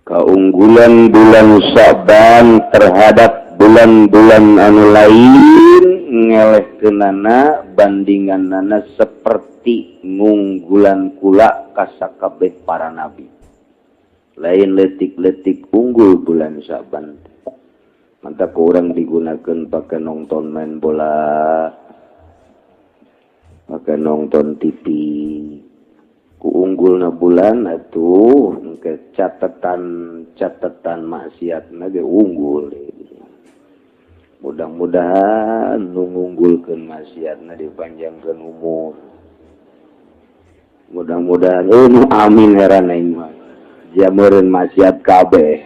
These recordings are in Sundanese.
Keunggulan bulan Sya'ban terhadap bulan-bulan anu lain ngelehkeunana bandinganana seperti ngunggulan kula ka sakabeh para nabi. Lain letik-letik unggul bulan Sya'ban. Mantap kurang digunakan pakai nonton main bola, pakai nonton TV. Ku unggulna bulan atuh ke catatan catatan maksiatna ge unggul. Mudah-mudahan nu ngunggulkeun maksiatna dipanjangkeun umur. Mudah-mudahan, oh, nu amin heran aing mah. Jameureun maksiat kabeh.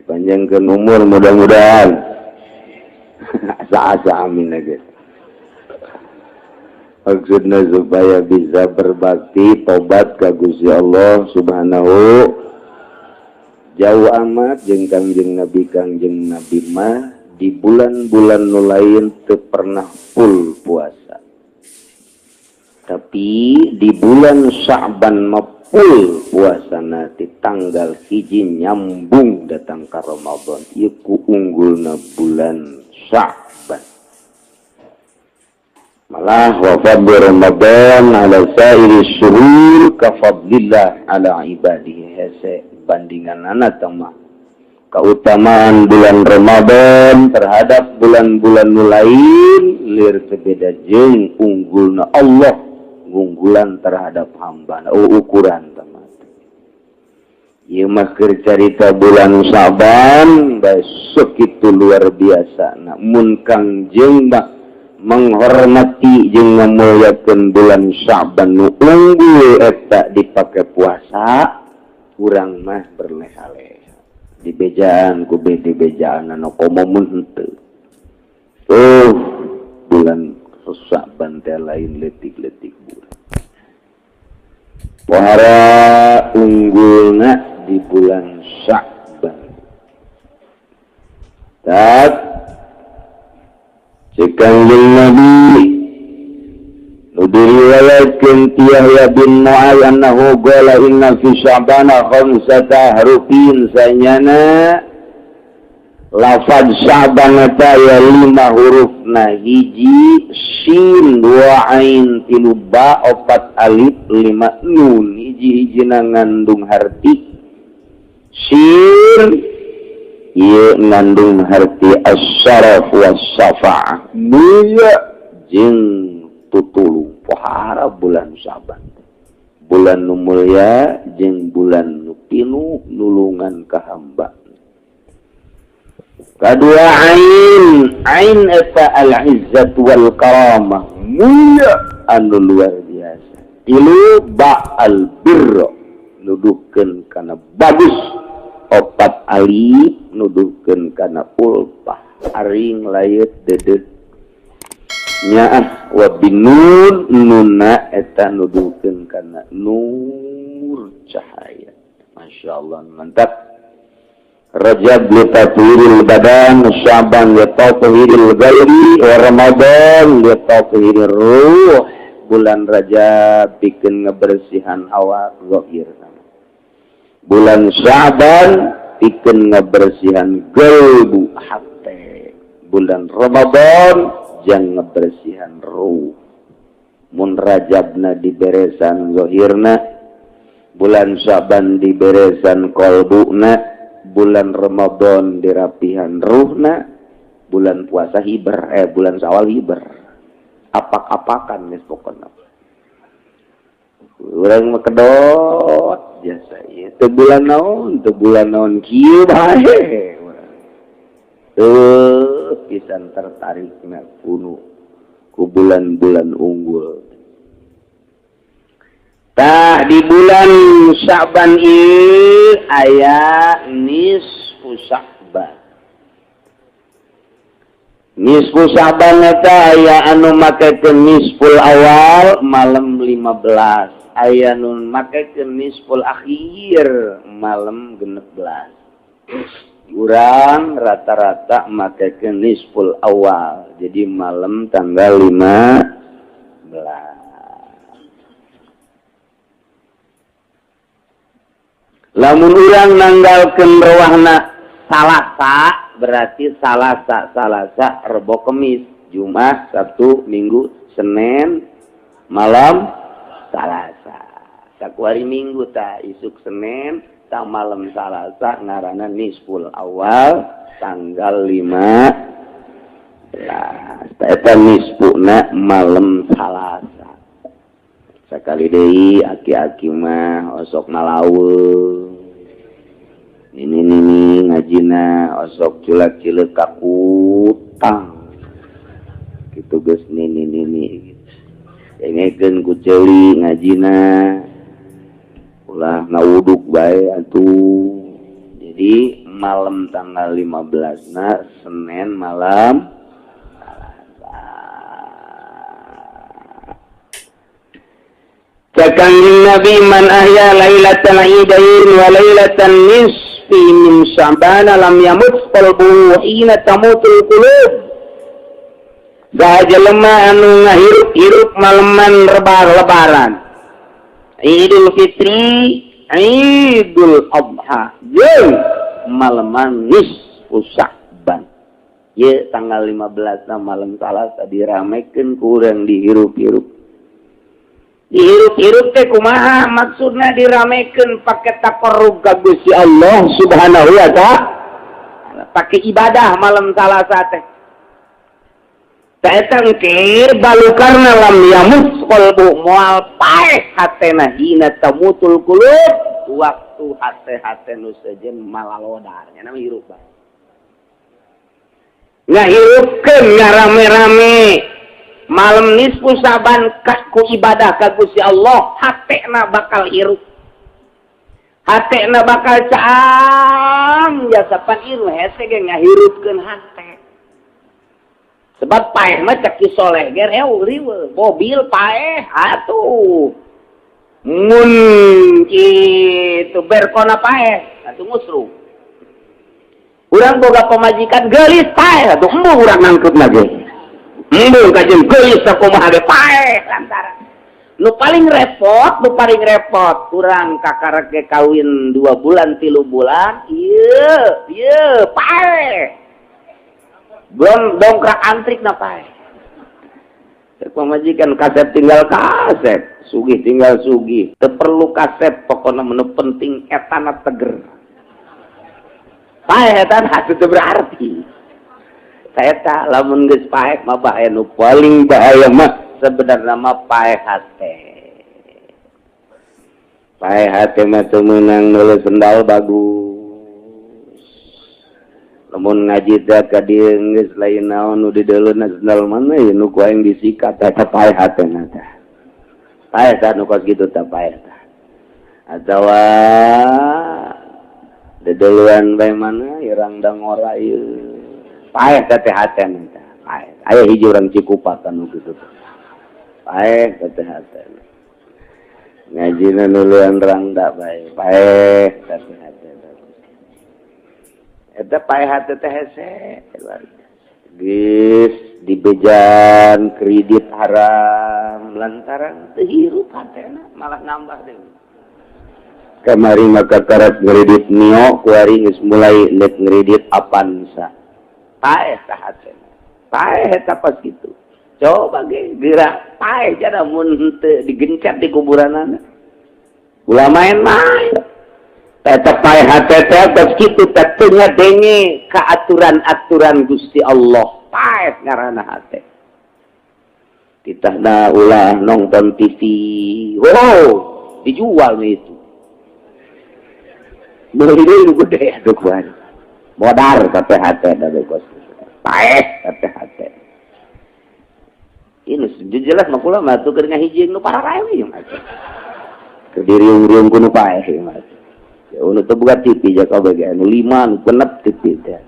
Dipanjangkeun umur mudah-mudahan. Asa-asa amin ge. Maksudnya supaya bisa berbakti tobat ka Gusti Allah Subhanahu. Jauh amat jeung Kangjeng Nabi. Kangjeng Nabi mah di bulan-bulan nu lain teu pernah full puasa, tapi di bulan Sya'ban mah full puasa di tanggal 1 nyambung datang ke Ramadan. Ieu ku unggulna bulan Sya'ban. Malah wa fadlu Ramadan ala sairi syuhur ka fadlillah ala ibadihi, hese bandinganana mah keutamaan bulan Ramadan terhadap bulan-bulan nu lain lir teu beda jeung unggulna Allah ngunggulan terhadap hamba. Oh, ukuran teman. Ieu mah keur carita bulan Syaban besok itu luar biasa. Nah, mun Kangjeng mah menghormati jeung ngamuliakeun bulan Syaban nu unggul eta dipake puasa, urang mah berleha-leha di bejaan ku di bejaan anu komo mun henteu. Oh, bulan Syaban teh lain letik-letik bulan. Pohara unggulna di bulan Sya'ban. Tak Cek Kangjeng Nabi nu diriwayatkeun ti Yahya bin Mu'adz annahu qala inna fi sya'bana khamsata harufin, sanyana lafaz Sya'ban eta aya lima hurufna: hiji sin, dua ain, tilu ba, opat alif, lima nun. Hiji-hijina ngandung harti. Sin ieu ngandung harti as-syaraf was-safa'ah, mulia jeung tutulung. Pohara bulan Syaban bulan nu mulia jeung bulan nu pinuh nulungan ka hamba. Kedua ain, ain eta al-izzat wal karamah, mulia anu luar biasa. Tilu ba, al birra, nuduhkeun kana bagus. Opat alif nuduhkeun kana ulfah, aring layet dedet nyaah. Wa binun, nuna eta nuduhkeun kana nur, cahaya. Masya Allah, mantap. Rajab li tathhiril badan, Sya'ban li tathhiril ghairi, wa Ramadan li tathhirir ruh. Bulan Rajab bikin ngebersihan awak zahir. Bulan Sya'ban bikin ngebersihan qalbu, hate. Bulan Ramadan jang ngebersihan ruh. Mun Rajabna diberesan zahirna, bulan Sya'ban diberesan qalbuna, bulan Ramadan dirapihan ruhna, bulan puasa hiber, eh, bulan Syawal hiber. Apak-apakan geus pokona. Urang mah kedot biasa ieu teu bulan naon, teu bulan naon, kieu bae. Teu pisan tertarikna kuno ku bulan-bulan unggul. Tah, di bulan Sya'ban ieu aya nisfu Sya'ban. Nisfu Sya'ban eta aya anu makekeun nisful awal malam 15, aya nu makekeun nisful akhir malam 16. Urang rata-rata makekeun nisful awal, jadi malam tanggal 15. Lamun urang nanggalkeun rewahna Salasa, berarti Salasa, Salasa, Rebo, Kemis, Jumat, Sabtu, Minggu, Senin, malam Salasa. Sakuari Minggu ta isuk Senin ta malam Salasa, ngaranna nisful awal tanggal 5 eta nisfuna malam Salasa. Sekali deui, aki-aki mah osok ngalaweung, ini nini ngajina osok culak cileuk kakutang gitu, geus nini nini dengekeun ku ceuli ngajina, ulah ngawuduk bae atuh. Jadi malam tanggal 15 na Senin malam Salasa. Cek Kangjeng Nabi, "Man ahya lailatal idain wa lailatan nisfi min Sya'ban lam yamut qalbuhu hina tamutul qulub." Saha jelema anu ngahirup-hirup maleman rebar lebaran Idul Fitri, Idul Adha jeung maleman nisfu Sya'ban ye tanggal 15 na malam Salasa diramekeun ku urang, dihirup-hirup. Dihirup-hirup teh kumaha maksudna? Diramekeun pake taqarrub ka Gusti Allah Subhanahu wa Ta'ala, pake ibadah malam Salasa teh. Eta engke balukarna lam yamut qalbu, moal paeh hatena, hina tamutul qulub, waktu hate-hate nu sejen malalodar nya nama hirup bae. Ngahirupkeun, ngarame-rame malam nisfu Saban ku ibadah ka Gusti Allah, hatena bakal hirup, hatena bakal caang jasa pan ieu hese ge ngahirupkeun hate. Sebab paeh mah cek Ki Soleh ge riweuh, mobil paeh atuh, mun kitu berkona paeh atuh, ngusruh. Urang boga pamajikan geulis paeh atuh, embung urang nangkep lagi, embung kajeun geulis sakumaha ge paeh. Lantaran nu paling repot, nu paling repot urang kakarek ge kawin 2 bulan, 3 bulan, ieu ieu paeh, belum dongkrak antrik na paeh. Pamajikan kasep tinggal kasep, sugih tinggal sugih, teu perlu kasep, pokoknya menu penting etana teger. Paeh etana teu berarti. Eta lamun geus paeh mah bahaya. Nu paling bahaya mah sebenarnya mah paeh hate. Paeh hate mah teu meunang nulis sendal bagus. Lamun ngaji teh ka dieu geus lain naon nu dideuleuna, sendal mana ya nu ku aing disikat, eta paeh hatena teh. Paeh tah nu kos kitu teh, paeh tah. Atawa dedeuluan bae mana irang dangora ieu. Paeh teh teh hatena teh, paeh. Aya hiji urang Cikupa kan nu kitu teh. Paeh teh teh hatena. Ngajina nuluan rangda bae, paeh teh teh hatena. Eta paeh hate teh hese. Geus dibejan kredit haram lantaran teu hirup hatena, malah nambah deui. Kamari maka karat ngredit Mio, kuari geus mulai net ngredit Avanza. Paeh tah hatena. Paeh eta pas kitu. Coba ge geura paeh jada mun henteu digencet di kuburanana. Ulah main-main. Eta paeh hate teh geus kitu teh, teu ngadenge ka aturan-aturan Gusti Allah. Paeh ngaranna hate. Titahna ulah nonton TV. Wow, dijual nih itu. Beli deui nu gede aduh kuari. Modar ka hate da kos. Paeh ka hate. Ini jelas mah kula mah tuh keur ngahiji nu pararae we mah. Keur diriung-riung ku nu paeh mah. Ya nu teu boga TV ja kabeh ge nu 5 nu 6 TV teh.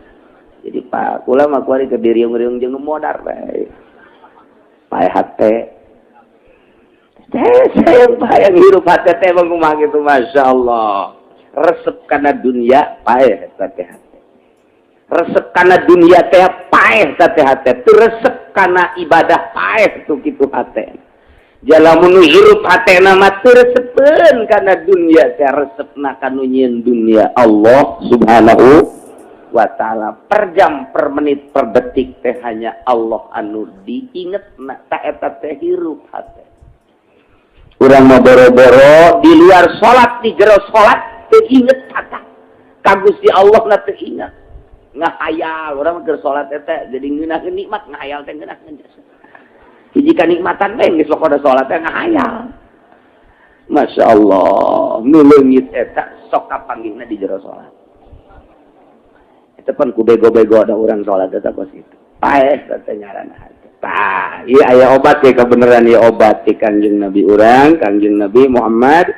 Jadi pak kula mah kuari keur diriung-riung jeung nu modar bae. Paeh hate. Teh sayang bayang hirup hate teh bang kumaha gitu, Masya Allah. Resep kana dunia paeh teh hate. Resep kana dunia teh paeh teh hate. Teu resep kana ibadah paeh tuh kitu hate. Lamun hirup hatena mah teu resepeun kana dunia teh, resepna kanu nyieun dunia, Allah Subhanahu wa Ta'ala. Per jam, per menit, per detik teh hanya Allah anu diinget na. Ta eta teh hirup hate. Urang mau boro-boro di luar salat, di jero salat teu inget kata ka Gusti Allah na, teu inget, ngahayal. Urang keur salat eta jadi ngeunah nikmat, ngahayal teh ngeunah hiji kanikmatan bae. Geus pokona salat teh ngahayal. Masya Allah, nu leungit eta sok kapanggihna di jero salat. Eta pan ku bego-bego ada urang salat eta kos kitu. Paeh teh ngaranna hate. Tah, ieu aya obat ya, kebenaran ieu obat ti Kangjeng Nabi urang, Kangjeng Nabi Muhammad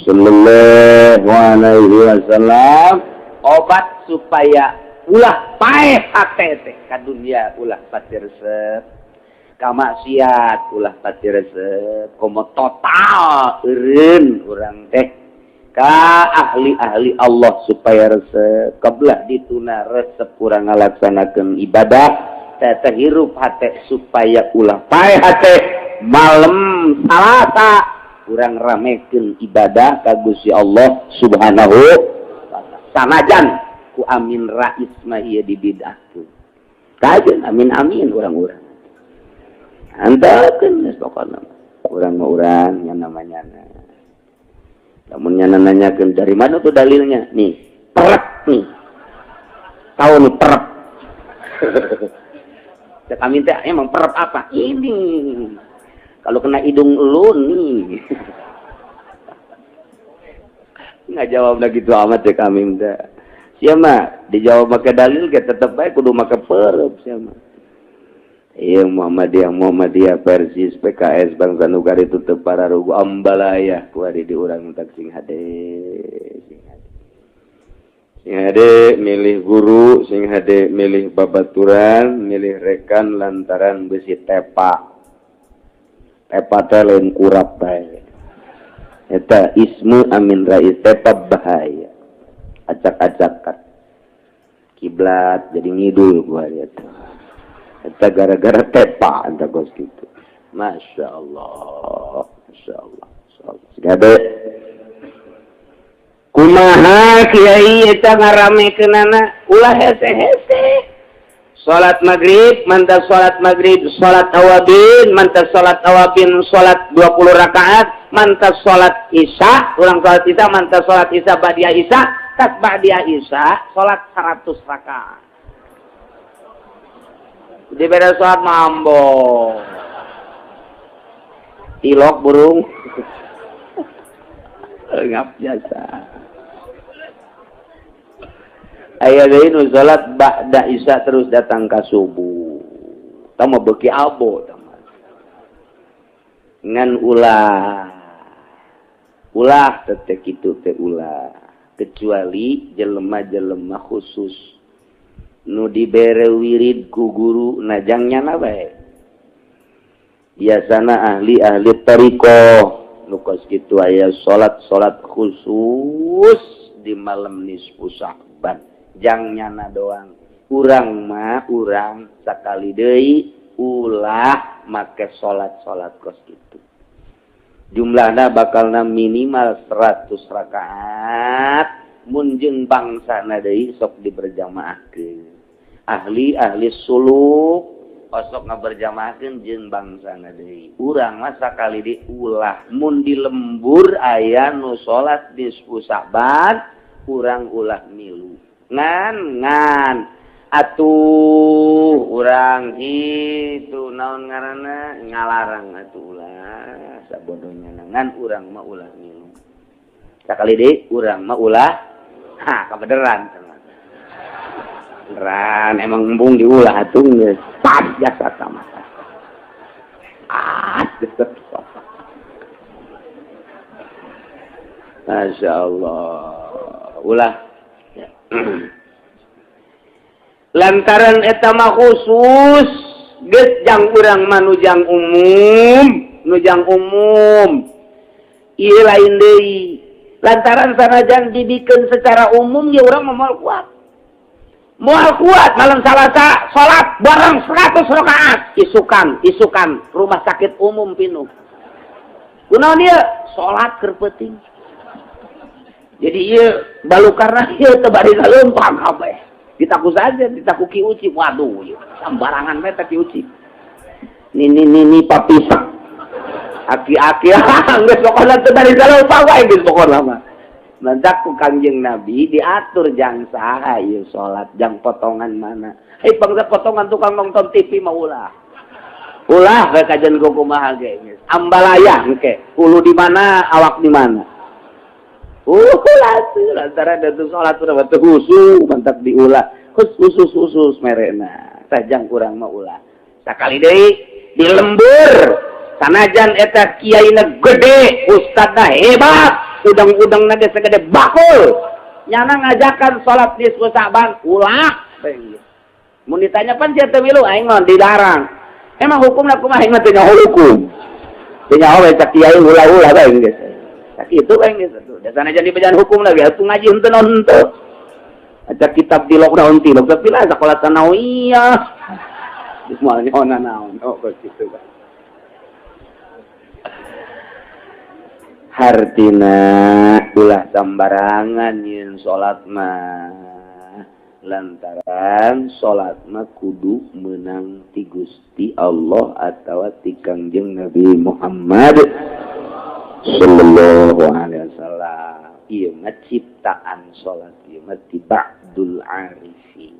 sallallahu alaihi wasallam, obat supaya ulah paeh hate teh ka dunia, ulah pati resep ka maksiat, ulah pati resep, komo total eureun urang teh ka ahli-ahli Allah supaya resep kebelah dituna, resep kurang ngalaksanakeun ibadah teh teh hirup hate supaya ulah paeh hate. Malam Salasa urang ramekeun ibadah ka Gusti Allah Subhanahu wa Ta'ala, sanajan ku Amin Rais mah ieu dibid'ahkeun. Kajeun amin amin urang-urang antakeun geus. Pokona urang mah urang yang namanya lamun nya nanyakeun dari mana tuh dalilnya, nih perek nih, tahu nih perek. Cek Amin teh, emang perep apa ini kalau kena hidung lu nih? Nggak jawab lagi tuh amat. Cek Amin teh, siapa dijawab pakai dalil ge tetep bae kudu make perep. Siapa? Iya, Muhammadiyah, Muhammadiyah, Persis, PKS, Bangsa Nugari tutup para rugu ambalaya kuari di urang tak sing hade, sing hade, sing hade milih guru, sing hade milih babaturan, milih rekan, lantaran besi tepa tepa teh lain kurap bae. Eta ismu Amin Rais tepa bahaya, acak-acakan kiblat jadi ngidul gua eta. Eta gara-gara tepa eta kos gitu. Masya Allah, Masya Allah, Masya Allah. Gabe. Kumaha kiai eta ngaramekeunana? Ulah hese-hese. Salat maghrib, mantap salat maghrib, salat awabin, mantap salat awabin, salat 20 rakaat, mantap salat isya, ulang salat isya, mantap salat isya, ba'dia isya, tas ba'dia isya, salat 100 rakaat. Di beda salat mambo. Tilok burung. Ngap jasa. Aya deui nu salat ba'da isya terus datang ka subuh. Tah mah beuki abo tah mah. Ngan ulah. Ulah teh kitu teh ulah. Kecuali jelema-jelema khusus nu dibere wirid ku guru najangnya na bae. Biasana ahli-ahli thariqah nu kos kitu aya salat-salat khusus di malam nisfu Sya'ban. Jang nyana doang. Urang mah urang sakali deui ulah make salat-salat kos kitu. Jumlahna bakalna minimal 100 rakaat, mun jeung bangsana deui sok diberjamaahkeun. Ahli-ahli suluk osok ngaberjamaahkeun jeung bangsana deui. Urang mah sakali di ulah, mun di lembur aya nu salat nisfu Sya'ban, urang ulah milu. Ngan ngan atuh urang itu naon ngaranna ngalarang atuh ulah sabodohnya, ngan urang mah ulah milu. Sakali deui, urang mah ulah. Ha, kebenaran beneran emang embung diulah atuh geus pas jasa sama ah. Masya Allah, ulah ya. Lantaran eta mah khusus geus jang urang mah nujang umum, nujang umum ieu lain deui, lantaran sanajan dibikin secara umum ya urang mah moal kuat. Moal kuat malam Salasa salat bareng 100 rakaat, isukan isukan rumah sakit umum pinuh. Kunaon ieu? Salat keur peuting. Jadi ieu balukarna ieu teu bari leumpang kabeh. Ditaku saja, ditaku Ki Uci. Waduh, ieu sambarangan we teh Ki Uci. Nini nini papisak. Aki-aki geus pokona teu bari leumpang wae geus pokona mah. Mantak ku Kangjeng Nabi diatur jang saha ieu salat, jang potongan mana. Hei, bangsa potongan tukang nonton TV mah ulah. Ulah we kajian ku kumaha ge geus. Ambalaya engke, hulu di mana, awak di mana. Ulah tuh lantaran da salat udah teu khusyuk, mantak diulah. Khusus khusus merena. Sajang kurang mah ulah. Sakali deui di lembur sanajan eta kiaina gede, ustadna hebat, udang-udang ge segede bakul, nyana ngajakan salat nisfu Sa'ban ulah. Mun ditanya, "Pan sia teu milu?" "Aing mah dilarang." "Emang hukumna kumaha?" "Aing mah teu nyaho hukum, teu nyaho we, cak kiai ulah-ulah bae geus sakitu bae geus atuh." Da sanajan dibejaan hukum lagi atuh ngaji henteu naon henteu. Aja kitab tilok naon tilok, tapi lah sekolah sanawiyah geus moal nyaho naon. Oh, kitu kan. Hartina ulah sambarangan yin salat mah, lantaran salat mah kudu menang ti Gusti Allah atawa ti Kangjeng Nabi Muhammad sallallahu alaihi wasallam. Ieu mah ciptaan salat ieu mah ti ba'dul arifin,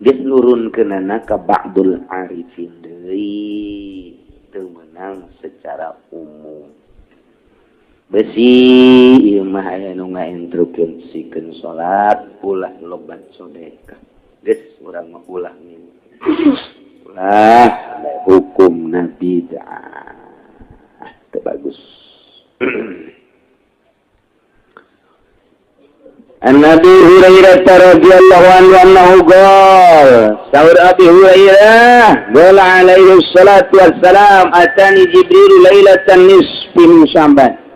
geus nurunkeunana ka ba'dul arifin deui, teu meunang secara umum. Besi ieu mah aya nu ngainstruksikeun salat ulah lobat sedekah. Geus, urang mah ulah ulah hukum nabi bid'ah, teu bagus. An Abi Hurairah radhiyallahu anhu annahu qala, saur Abi Hurairah, qala alaihi salatu wassalam, atani Jibril lailatan nisfi min Sya'ban.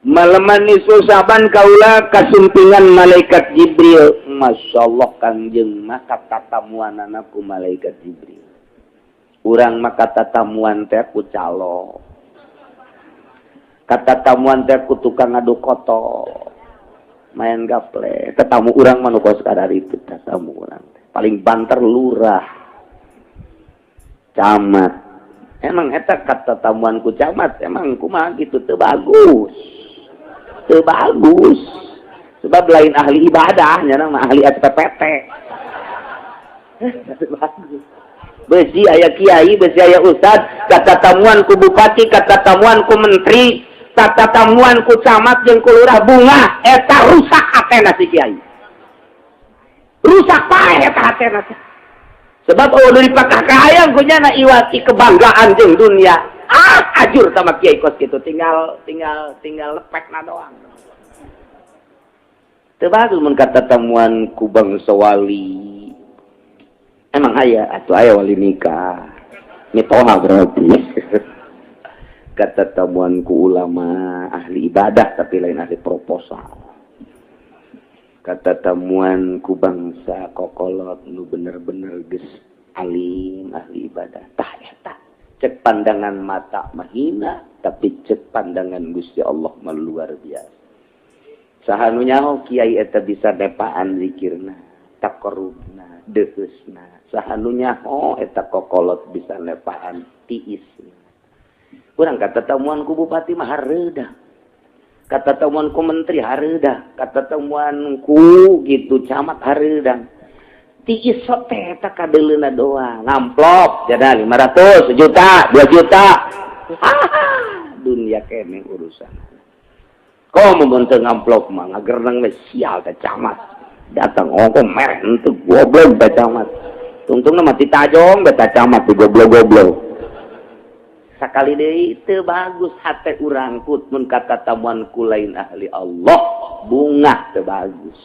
Malaman nisfu Sya'ban kaula kasumpingan malaikat Jibril. Masya Allah, Kangjeng mah katatamuanana ku malaikat Jibril. Urang mah katatamuan teh ku calo. Katatamuan teh ku tukang adu koto. Main gaple. Tetamu urang mah nu kos itu tetamu urang. Paling banter lurah. Camat. Emang eta katatamuan ku camat, emang kumaha gitu, teu bagus. Teu bagus. Sebab lain ahli ibadah, nya mah ahli SPPT. Teu bagus. Besi aya kiai, besi aya ustad, katatamuan ku bupati, katatamuan ku menteri, katatamuan ku camat jeung ku lurah bunga, eta rusak hatena si kiai. Rusak paeh eta hatena teh. Sebab oh dari pakah kahayang ku nyana iwati kebanggaan jeung dunia. Ah, ajur sama kiai kos gitu, tinggal tinggal tinggal lepekna doang. Teu bagus mun katatamuan ku bangsa wali. Emang aya atuh, aya wali nikah. Mitoha berarti. Katatamuan ku ulama ahli ibadah tapi lain ahli proposal. Katatamuan ku bangsa kokolot nu bener-bener geus alim ahli ibadah. Tah eta cek pandangan mata mahina, tapi cek pandangan Gusti Allah mah luar biasa. Saha nu nyaho kiai eta bisa nepaan zikirna, taqarrubna, deuheusna? Saha nu nyaho eta kokolot bisa nepaan tiisna? Urang katatamuan ku bupati mah hareudah, katatamuan ku menteri hareudah, katatamuan ku gitu camat hareudang. Tiis teh eta kadeuleuna doang, ngamplop jada 500 juta, 2 juta. Dunia kene urusan. Komo mun teu ngamplop mah ngagerneng we, sial teh camat. Datang ongko merek henteu, goblok teh camat. Tungtungna mah tajong beta camat teh goblok-goblok. Sakali deui, teu bagus hate urang kut mun katatamuan ku lain ahli Allah, bungah, teu bagus.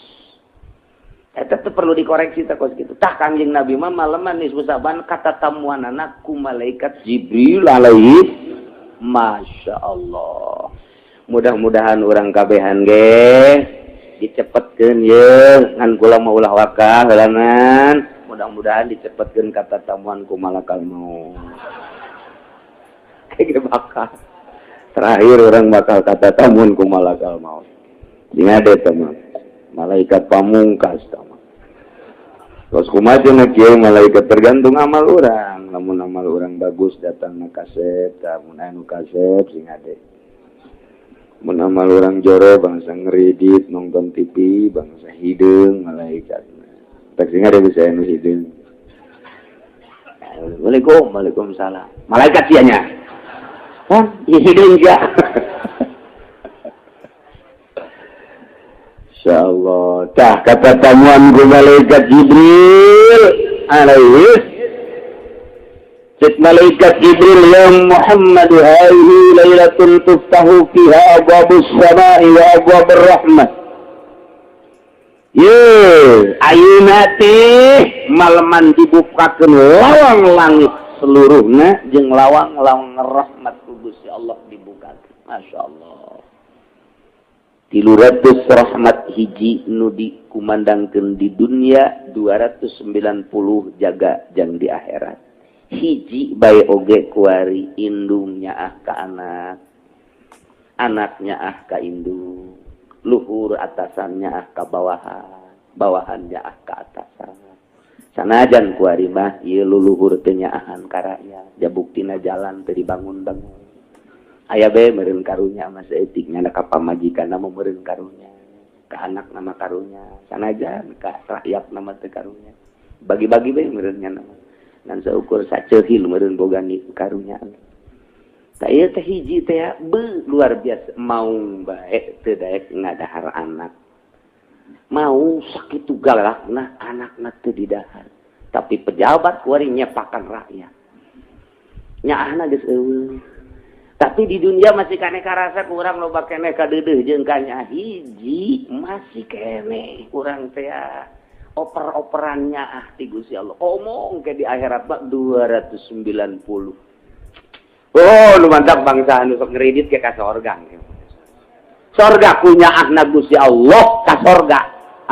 Eta teh perlu dikoreksi teh kos kitu. Tah, Kangjeng Nabi mah maleman nisfu Sa'ban katatamuanana ku malaikat Jibril alaihi. Masya Allah. Mudah-mudahan urang kabehan ge Dicepetkeun ye, ngan kula mah ulah waka heulanan. Mudah-mudahan dicepetkeun katatamuan ku malakal maut. Kayak bakal terakhir urang bakal katatamuan ku malakal maut. Jeung ada teman malaikat pamungkas teman. Terus kumaha cenah, kieu malaikat? Tergantung amal urang. Lamun amal urang bagus, datang na kasep. Lamun anu kasep sing ade. Mun amal urang joro, bangsa ngeridit nonton TV, bangsa hideung malaikat. Tak sing ade bisa anu hideung. Assalamualaikum, waalaikumsalam. Malaikat sia nya. Hah, hideung ya. Insyaallah. Tah katatamuan ku malaikat Jibril alaihi. Cek malaikat Jibril, "Ya Muhammad, hadhihi lailatun tuftahu fiha abwabus sama'i wa abwabur rahmah." Ye, ayeuna teh maleman dibukakeun lawang langit seluruhna jeung lawang-lawang rahmat ku Gusti Allah dibukakeun. Masya Allah. 300 rahmat hiji nu dikumandangkeun di dunia, 290 jaga jang di akhirat. Hiji bae oge kuari indungnya ah ka anak, anaknya ah ka indung, luhur atasannya ah ka bawahan, bawahannya ah ka atasan. Sanajan kuari mah ieu luluhur teu nyaahan ka rakyat, ja buktina jalan teu dibangun-bangun. Aya bae meureun karunya mah saeutik nya, ka pamajikan mah meureun karunya, ka anak nama karunya, sanajan ka rakyat nama teu karunya. Bagi-bagi bae meureun nya nama ngan saukur saceuhil meureun boga karunya. Tah, ieu teh hiji teh be luar biasa, mau bae teu daek ngadahar anak. Mau sakitu galakna anakna teu didahar. Tapi pejabat kuari nyepakan rakyat. Nyaahna geus eueuh. Tapi di dunia masih kene karasa kurang loba keneh kadeudeuh jeung kanya hiji masih kene kurang teh oper-operannya ah ti Gusti Allah. Omong ke di akhirat mah 290. Oh, nu mantap bangsa anu sok ngeridit ke ka sorga. Sorga punya ahna Gusti Allah ka sorga.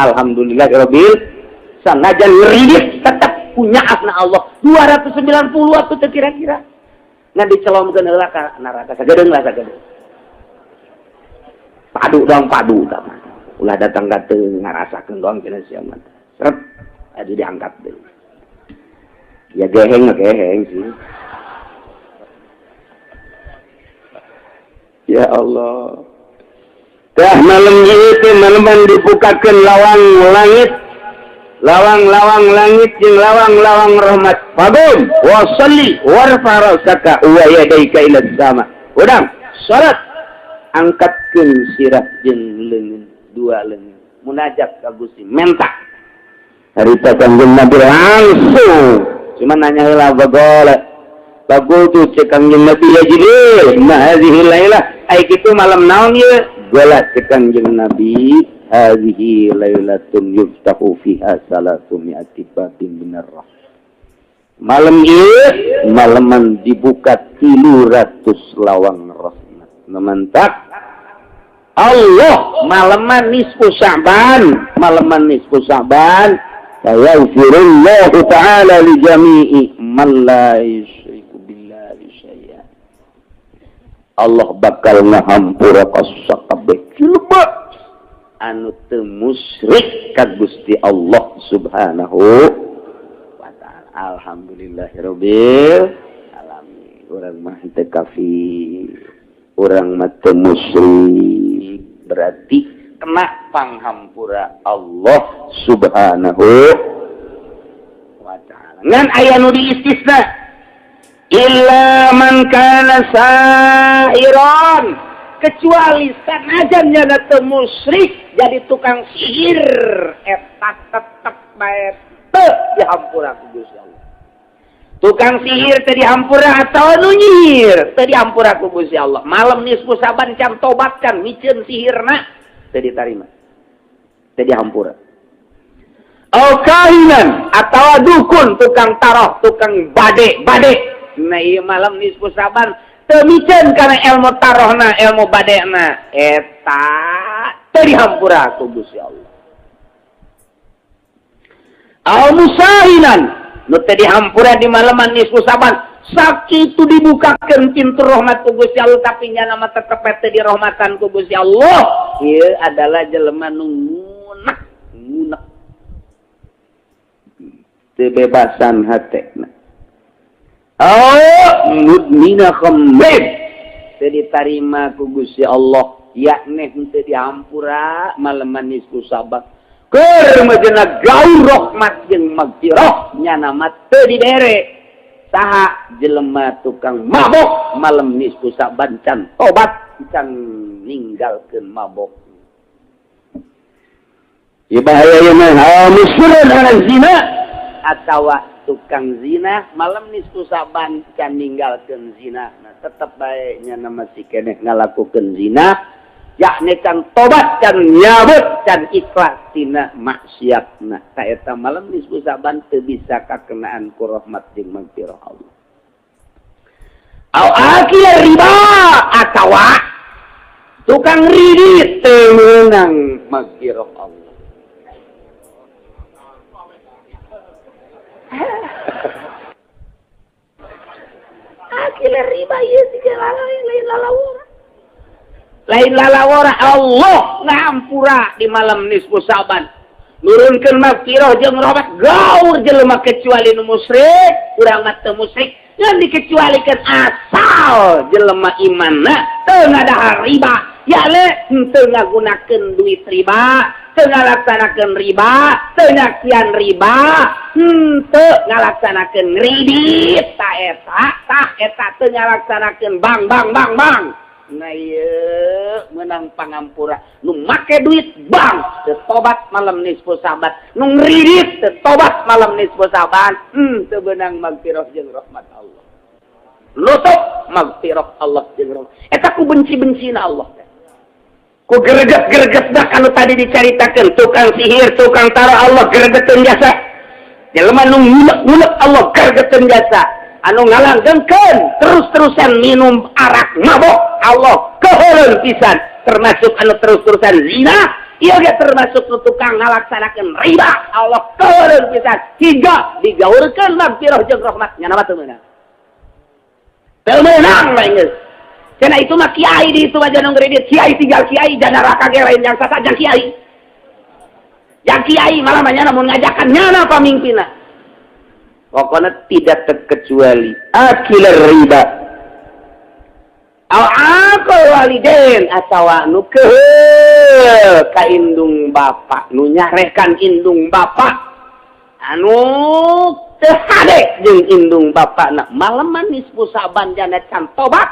Alhamdulillah rabbil sanajan ngeridit tetap punya ahna Allah 290 atuh teu kira-kira. Ngan dicelomkeun heula ka neraka sagedeung lah, sagedeung. Padu dong, padu tah mah. Ulah datang ka teu ngarasakeun doang cenah sia mah. Seret aduh diangkat deui. Ya geheng geheng sih. Ya Allah. Tah malam itu malaman dibukakeun lawang langit. Lawang-lawang langit jeung lawang-lawang rahmat. Faqum wa shalli warfa ra'saka wa yadayka ila sama. Udang, salat. Angkatkeun sirah jeung leungeun, dua leungeun. Munajat ka Gusti, menta. Harita Kangjeng Nabi langsung. Cuma nanya heula bagole. Bagul cek Kangjeng Nabi, "Ya Jibril, ma hadhihi lailah?" Ai kitu malam naon ieu? Gola cek Kangjeng Nabi, "Hadhihi lailatun yuftahu fiha salatu mi'ati babin minar rahmah." Malam ieu malaman dibuka 300 lawang rahmat. Memantak Allah malaman nisfu Sya'ban, malaman nisfu Sya'ban fayaghfirullahu ta'ala li jami'i man la yusyriku billahi syai'a. Allah bakal ngahampura ka sakabeh jelema anu teu musyrik ka Gusti Allah Subhanahu wa ta'ala. Alhamdulillahirabbil alamin. Urang mah teu kafir, urang mah teu musyrik, berarti kena panghampura Allah Subhanahu wa ta'ala. Ngan aya nu diistisna, illa man kana sahiran, kecuali sanajan nyana teu musyrik jadi tukang sihir, eta tetep bae teu dihampura ku Gusti Allah. Tukang sihir teu dihampura atau nu nyihir teu dihampura ku Gusti Allah. Malam nisfu Saban can tobat, can miceun sihirna, teu ditarima, teu dihampura. Au kahinan atau dukun, tukang taroh, tukang bade bade. Nah, ieu malam nisfu Saban teu miceun kana ilmu tarohna, ilmu badena, eta teu. Teu dihampura ku Gusti Allah. Au musahinan, nu teu dihampura di malaman nisfu Saban, sakitu dibukakeun pintu rahmat ku Gusti Allah, tapi nyana mah tetep teu dirahmatan ku Gusti Allah. Ieu adalah jelema nu ngunek ngunek, teu bebasan hatena. Oh, mudmina khamrin, teu ditarima ku Gusti Allah, yakni henteu dihampura malaman nisfu Saban. Keur majena gaur rahmat jeung magfirah, nyana mah teu dibere. Saha? Jelema tukang mabok malam nisfu Saban, can tobat, can ninggalkeun mabok. Ya, bahaya ieu mah. Musirrun ala zina, atawa tukang zina malam nisfu Saban, can ninggalkeun zina. Nah, tetep bae nyana masih keneh ngalakukeun zina, yakni can tobat, can nyabut, can ikhlas tina maksiatna. Ta eta malam nisfu Saban teu bisa kakenaan ku rahmat jeung magfirah Allah. Au akil riba, atawa tukang ridit, teu meunang magfirah Allah. Akil riba ieu siga lain lalawora, lain lalawora. Allah ngampura di malam nisfu Saban, nurunkeun magfirah jeung rahmat gaur jelema kecuali nu musyrik. Urang mah teu musyrik, yang dikecualikan asal jelema imanna teu ngadahar riba, ya le henteu ngagunakeun duit riba, teu ngalaksanakeun riba, teu nyakian riba, henteu ngalaksanakeun kredit. Ta eta, tah eta teu ngalaksanakeun bank, bank, bank, bank. Nah, ieu menang pangampura. Nu make duit bank teu tobat malam nisfu Saban, nu ngridit teu tobat malam nisfu Saban, teu beunang magfirah jeung rahmat Allah. Nutup magfirah Allah jeung rahmat eta ku benci-bencina Allah teh, ku greget-greget dah. Anu tadi dicaritakeun, tukang sihir, tukang taro, Allah gregeteun jasa. Jelema nu ngulek-ngulek, Allah gregeteun jasa. Anu ngalanggengkeun terus-terusan minum arak, mabok, Allah keheuleun pisan. Termasuk anu terus-terusan zina ieu ge, termasuk nu tukang ngalaksanakeun riba, Allah keheuleun pisan hingga digaurkeun magfirah jeung rahmat. Nya nama teu meunang, teu meunang lah geus. Cenah itu mah kiai di itu aja nu ngredit kiai, tinggal kiai jana neraka ge lain yang sasa jang kiai, jang kiai malah mah nyana mun ngajakan nyana pamimpinna. Pokoknya tidak terkecuali akil riba, au aqul walidain, atawa nu keheul ka indung bapa, nu nyarekan indung bapa, anu teu hade jeung indung bapana, malaman nisfu Saban jana can tobat,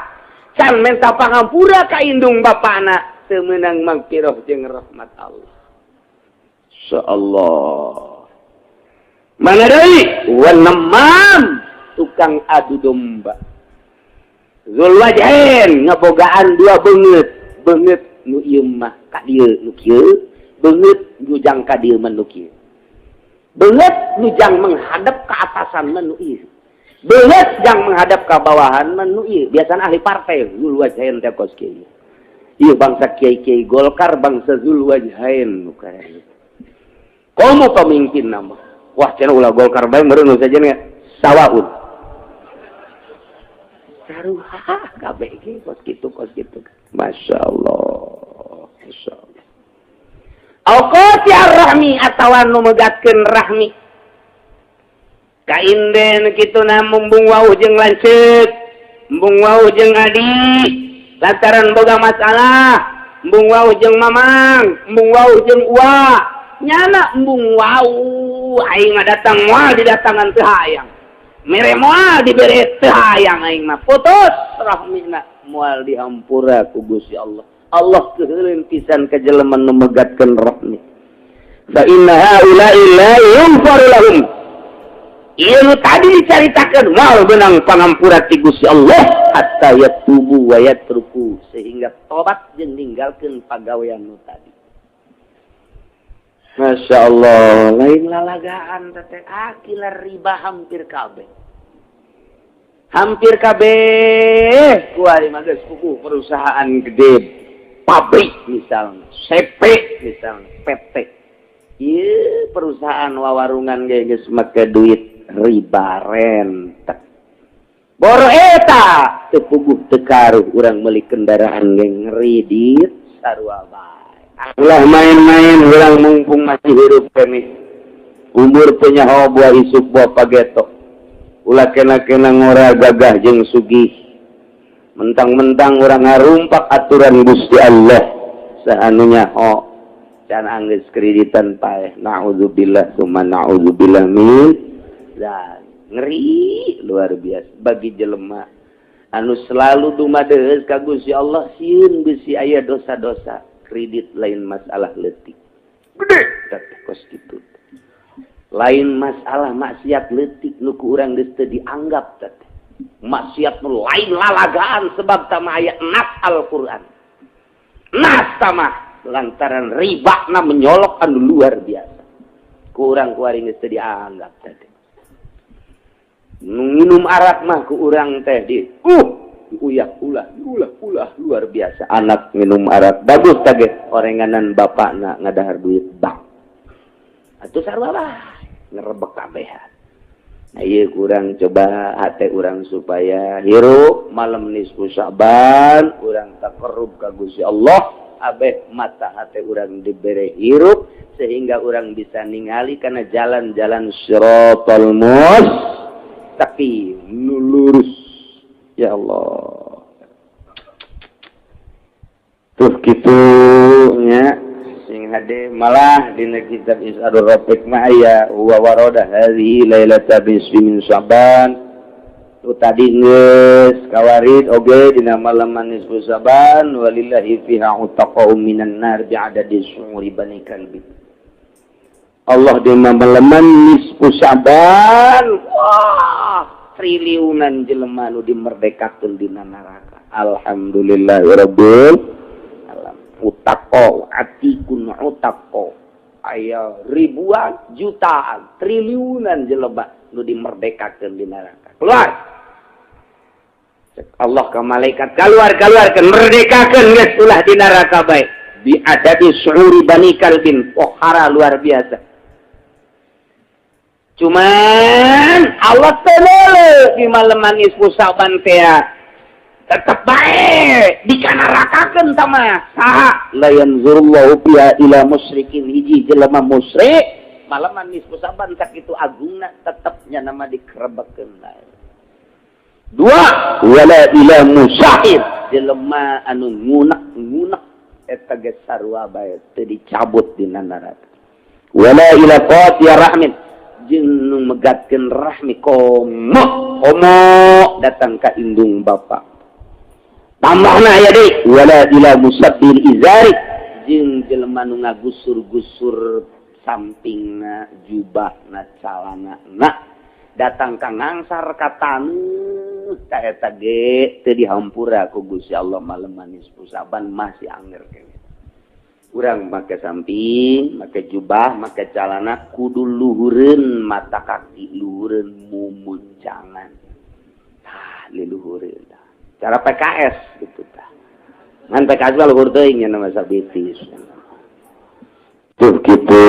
can menta pangampura ka indung bapana, teu meunang magfirah jeung rahmat Allah. Insyaallah. Mana deui? Wanemam, tukang adu domba. Zul wajhain, ngabogaan dua beungeut. Beungeut nu ieu mah ka dieu nu kieu, beungeut nu jang ka dieu mah nu kieu. Beungeut nu jang menghadap ke atasan mah nu ieu. Beungeut jang menghadap ke bawahan mah nu ieu. Biasana ahli partai zul wajhain teh kos kieu. Ieu bangsa kiai-kiai Golkar, bangsa zul wajhain nu kaya. Komo pemimpin nama. Wah, cenah ulah Golkar bae meureun nu sajen sawaun. Sarua kabeh ge kos kitu, kos kitu. Masya Allah. Masya Allah. Au qati rahmi, atawa nu megatkeun rahmi. Kainden kitu na, mumbung wau jeung lanceuk, embung wau jeung adi lantaran boga masalah, embung wau jeung mamang, embung wau jeung uwa. Nyana embung wau, aing mah datang moal didatangan teu hayang, mere moal dibere teu hayang, aing mah putus rahmina, moal dihampura ku Gusti Allah. Allah keuheuleun pisan ka jelema nu megatkeun rahmi. Fa inna haula'i la yughfaru lahum. Ieu nu tadi dicaritakeun moal beunang pangampura ti Gusti Allah hatta yatubu wa yatruku, sehingga tobat jeung ninggalkeun pagawean nu tadi. Masya Allah, lain lalagaan teh akila riba hampir kabeh. Hampir kabeh kuari mah geus puguh perusahaan gede. Pabrik misalnya, CP misalnya, PT. Iya, perusahaan wawarungan ge geus make duit riba rentek. Boro eta teu puguh teu karuh urang meuli kendaraan ge ngredit sarua bae. Ulah main-main urang mumpung masih hirup keneh. Umur teu nyaho buah isuk buah pageto. Ulah kena-kena ngora gagah jeung sugih. Mentang-mentang urang ngarumpak aturan Gusti Allah saanu nyaho can anggeus kreditan paeh. Naudzubillah summa naudzubillah min dan ngeri luar biasa bagi jelema anu selalu dumadeus ka Gusti Allah, sieun bisi aya dosa-dosa kredit. Lain masalah leutik, gede teh kos kitu. Lain masalah maksiat leutik nu ku urang geus teu dianggap teh maksiat nu lain lalagaan, sebab tama aya nas Al-Qur'an, nas tama lantaran riba na menyolok anu luar biasa. Kurang ku aing geus teu dianggap teh. Minum arak mah ku urang teh di uyak ulah ulah ulah luar biasa. Anak minum arak bagus tage orenganan bapakna ngadahar duit bank atuh, sarua lah ngerebek kabehan. Nah, ieu kurang coba hate urang supaya hirup malam nisfu Sya'ban urang taqarrub ka Gusti Allah, abeh mata hate urang dibere hirup sehingga urang bisa ningali karena jalan-jalan siratal mustaqim nu lurus. Ya Allah, tuh kitu nya sing hade. Malah dina kitab Is'adur Rafiq mah aya wa warada hadhihi lailata nisfi min Sya'ban. Tu tadi geus kawarid oge dina malam nisfu Sya'ban, walillahi fiha utaqa'u minan nar bi'adadi syu'uri bani kalbi. Allah di malam nisfu Sya'ban, wah, triliunan jelema nu dimerdekakeun dina neraka. Alhamdulillahirabbil utaqo atikun utaqo, aya ribuan, jutaan, triliunan jelema nu dimerdekakeun di neraka. Keluar. Cek Allah ke malaikat, keluar, keluarkeun, merdekakeun geus, ulah di neraka bae. Bi adadi syu'uri bani kalbin, pohara luar biasa. Cuman Allah teu di malam nisfu Sa'ban teh tetep bae dikanarakakeun tama saha. La yanzurullahu biha ila musyrikin, hiji jelema musyrik malam nisfu Sa'ban sakitu agungna tetepnya nama dikerebekeun bae. Dua, wala ila musahib, jelema anu ngunek-ngunek eta ge sarua bae teu dicabut dina neraka. Wala ila qati'a rahmin, jeung nu megatkeun rahmi, komo komo datang ka indung bapa. Tambahna aya deui, wala ila musabbil izari, jeung jelema nu ngagusur-gusur sampingna jubahna, calana na datang ka ngangsar ka taneuh ka eta ge teu dihampura ku Gusti Allah. Malam nisfu Sa'ban masih anger keneh. Urang make samping, make jubah, make calana kudu luhureun mata kaki, luhureun mumuncangan tah, liluhureun tah. Cara PKS gitu tah. Ngan PKS mah luhur teuing nya nama sabitis. Tuh kitu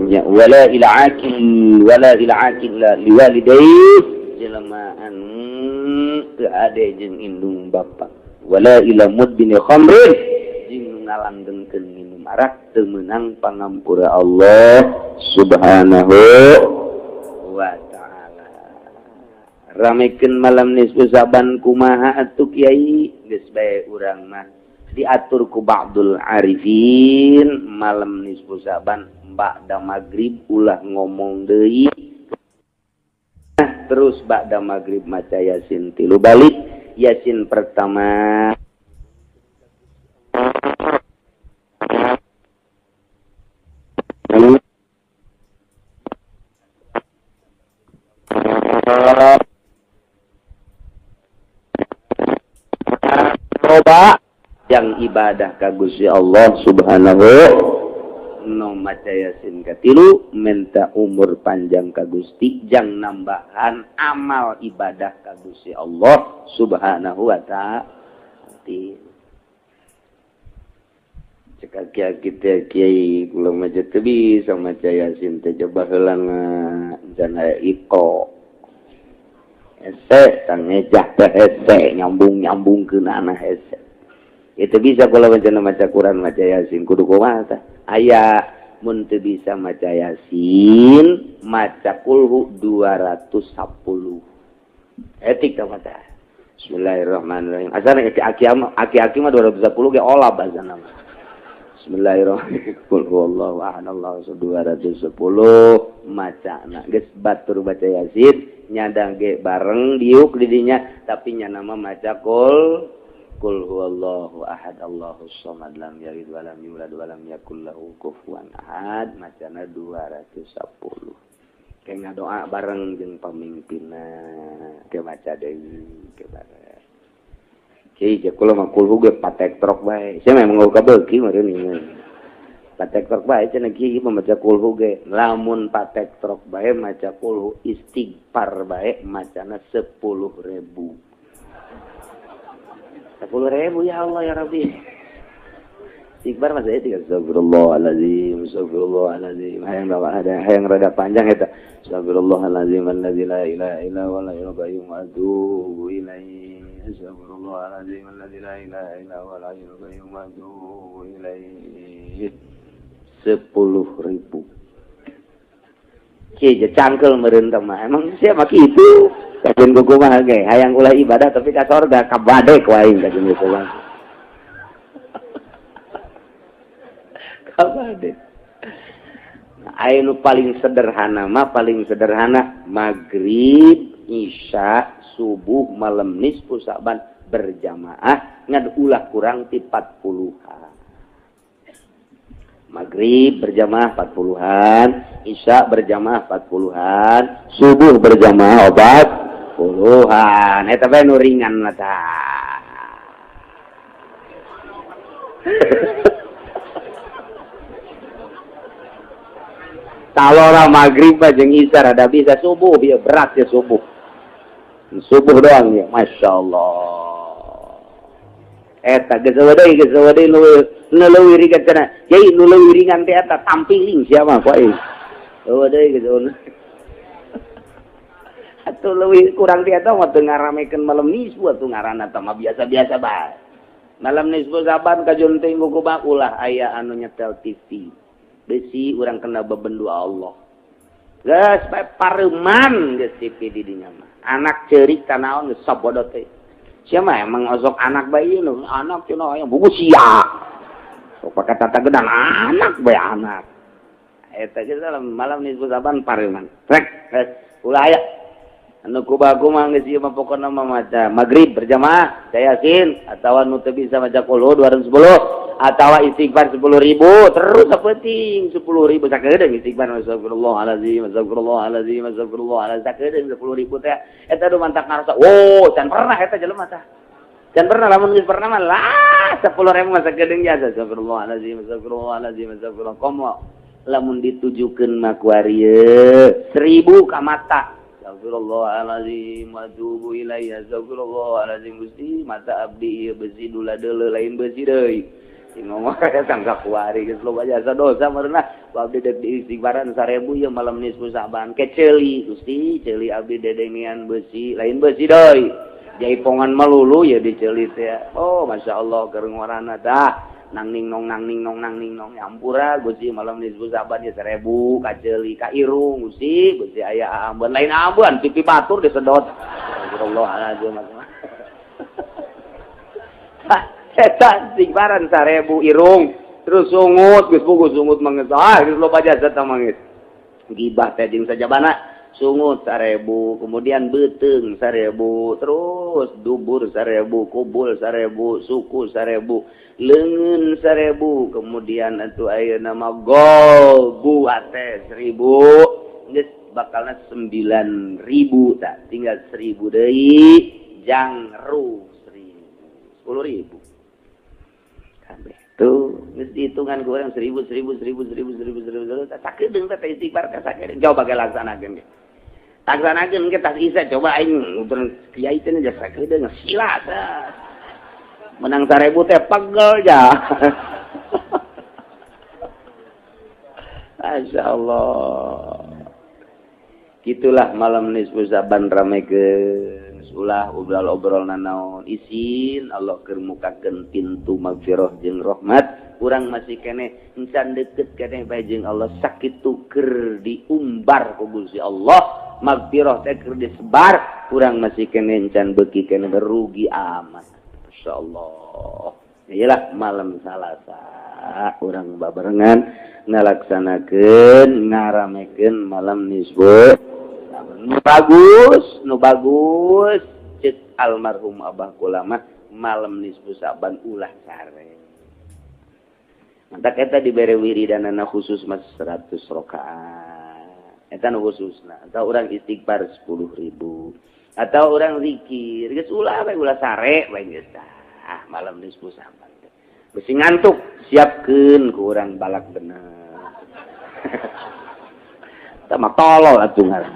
nya, wala ila akil, wala ila akil liwalidayhi, jelema anu teu ade jeung indung bapa. Wala ila mudbini khamrin, jeung nu ngalanggengkeun minum arak teu meunang pangampura Allah Subhanahu wa Ta'ala. Ramekeun malam nisfu Sa'ban kumaha atuh, Kiai? Geus bae urang mah diatur ku ba'dul arifin, malam nisfu Sa'ban ba'da maghrib ulah ngomong deui. Terus ba'da maghrib maca Yasin tilu balik. Yasin pertama coba yang ibadah ka Gusti Allah Subhanahu no maca Yasin katilu, minta umur panjang ka Gusti jang nambahan amal ibadah ka Gusti Allah Subhanahu wa Ta'ala. Cek aki-aki teh, "Kiai, kula mah teu bisa maca Yasin teh, coba heula can aya iko." Hese tang ngejah teh, hese nyambung-nyambungkeun anak hese. Itu bisa kula maca maca Quran, maca Yasin kudu kumaha tah? Aya mun teu bisa maca Yasin, maca kulhu 210 etik tah maca. Bismillahirrahmanirrahim. Asana aki-aki aki-aki mah 210 ge olab asana mah. Bismillahirrahmanirrahim. Qul huwallahu ahad, Allahu 210 macana geus batur baca Yasin, nyadang ge bareng diuk di dinya, tapi nya nama maca qul qul huwallahu ahad, Allahu shamad, lam yalid wa lam yulad wa lam yakul lahu kufuwan ahad, macana 210. Kayak ngadoa bareng jeung pamimpinna ke maca deui ke bareng. Kiai, cek kula mah kulhu ge patek trok bae. Sia memang ngau kabeuki meureun ieu. Patek trok bae cenah kieu maca kulhu ge. Lamun patek trok bae maca kulhu, istighfar bae macana 10.000. 10.000, ya Allah ya Rabbi. Istighfar mah saya tiga astagfirullahalazim, astagfirullahalazim. Hayang ada hayang rada panjang eta. Astagfirullahalazim alladzi la ilaha illa huwa al-hayyul qayyum wa atubu ilaihi. Astagfirullahalazim alladzi la ilaha illa huwa al-hayyul qayyum wa atubu ilaihi. 10.000. Kieu cangkel meureun mah. Emang siapa kitu? Kajeun kumaha ge hayang ulah ibadah tapi ka sorga kabadek wae kajeun kumaha. Kabadek. Nah, nu paling sederhana mah, paling sederhana maghrib, isya, subuh, malam nisfu Sa'ban berjamaah ngan ulah kurang ti 40-an. Maghrib berjamaah 40-an, isya berjamaah 40-an, subuh berjamaah 40-an. Eta bae nu ringan mah tah. Kalau maghrib jeung isya rada bisa, subuh ya berat ya, subuh. Subuh doang ya, Masya Allah. Eta geus deui, geus deui nu nu leuwih ringan cenah. Yai, nu leuwih ringan teh eta tampiling sia mah ku aing. Eueuh deui geus. Atuh leuwih kurang ti eta mah teu ngaramekeun malam nisfu atuh ngaranna teh mah biasa-biasa bae. Malam nisfu Saban kajun teh kumaha, ulah aya anu nyetel TV. Besi urang kena bebendu Allah. Geus bae pareman geus TV di dinya mah. Anak ceurik tanaon geus sabodo teh. Sia mah emang osok anak bae ieu, anak cenah aya buku sia. Sok pake tata gedan anak bae anak. Eta geus malam nisfu Saban pareman. Rek, geus ulah aya. Anu kubaku mah geus ieu mah pokona mah maca maghrib berjamaah, Yasin atawa nu teu bisa maca qul 210 atawa istighfar 10.000 terus sapenting 10.000 sakedeung istighfar astagfirullahalazim, astagfirullahalazim, astagfirullahalazim sakedeung 10.000 teh eta nu mantak ngarasa. Oh, can pernah eta jelema tah, can pernah. Lamun geus pernah mah lah 10.000 mah sakedeung jasa astagfirullahalazim, astagfirullahalazim, astagfirullah. Komo lamun ditujukeun mah ku arieu 1.000 ka mata, astagfirullahalazim wa atubu ilaihi, astagfirullahalazim. Gusti, mata abdi ieu besi dula deuleu, lain besi deui ngomong tangga kuari geus loba jasa dosa meureunna. Abdi dek diistighfaran 1000 ieu malam nisfu Sa'ban ke ceuli. Gusti, ceuli abdi dedengean besi, lain besi deui, jaipongan melulu ya diceuli teh. Oh, masyaallah, keur ngorana tah nang ning nong nang ning nong nang ning nong. Ampura Gusti, malam nisfu Sa'ban ya 1000 ka ceuli, ka irung Gusti. Gusti, aya ambeun, lain ambeun, pipi batur disedot. Astagfirullahalazim. Eta istighfaran 1000 irung terus sungut geus puguh sungut mangeus, ah geus loba jasa tah mangeus gibah teh jeung sajabana. Sungut 1000, kemudian beuteung 1000, terus dubur 1000, kubul 1000, suku 1000, leungeun 1000, kemudian atuh ayeuna mah golbu hate 1000 geus bakalna 9000 tah, tinggal 1000 deui jangru 1000 10.000. Tuh, geus dihitungan ku urang 1000 1000 1000 1000 1000 1000 1000 sakedeung teh istighfar teh sakedeung. Coba ge laksanakeun ge. Laksanakeun ge tas isa, coba aing muter kiai teh geus sakedeung sila. Menang 1000 teh pegel ja. Masya Allah. Gitulah malam nisfu Sa'ban, ramekeun, ulah obrol-obrol nanaon, isin Allah keur mukakeun pintu magfirah jeung rahmat. Urang masih keneh encan deket keneh bae jeung Allah, sakitu keur diumbar ku Gusti Allah, magfirah teh keur disebar, urang masih keneh encan beuki keneh, berugi amat. Masyaallah. Iyalah, malam Salasa urang babarengan ngalaksanakeun, ngaramekeun malam nisfu. Nu bagus, nu bagus, cek almarhum Abah kula mah, malam nisfu Sa'ban ulah sare. Mantap, eta dibere wiridanana khusus mas 100 rakaat. Eta nu khususna, atau orang istighfar 10.000 atau orang zikir, geus ulah we, ulah sare we geus. Ah, malam nisfu Sa'ban besi ngantuk, siapkeun ku urang balak bener. Sama tolol atuh ngaran.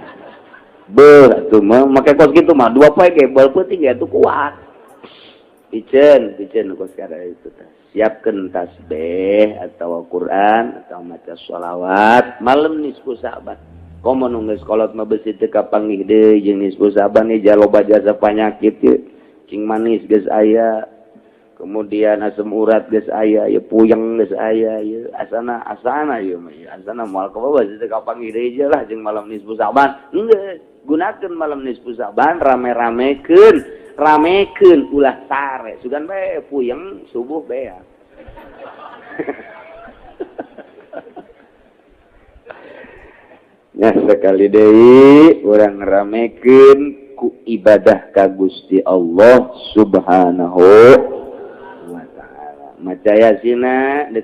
Beuh, atuh mah make kos kitu mah 2 poe ge beul peuting ge atuh kuat. Piceun, piceun kos kada itu teh. Siapkeun tasbih atau Quran atau maca sholawat malam nisfu Sa'ban. Komo nu geus kolot mah besi teu kapanggih deui jeung nisfu Sa'ban ieu, loba jasa panyakit ieu. Cing manis geus aya. Kemudian asam urat geus aya, ya puyeng geus aya, ya asana asana ieu mah, asana moal ka bawah teu kapanggih deui lah jeung malam nisfu Sa'ban. Geus, gunakeun malam nisfu Sa'ban, rame-ramekeun, ramekeun, ulah sare. Sugan bae puyeng, subuh beak. Ya, sekali deui urang ramekeun ku ibadah ka Gusti Allah Subhanahu wa Ta'ala. Maca yasina.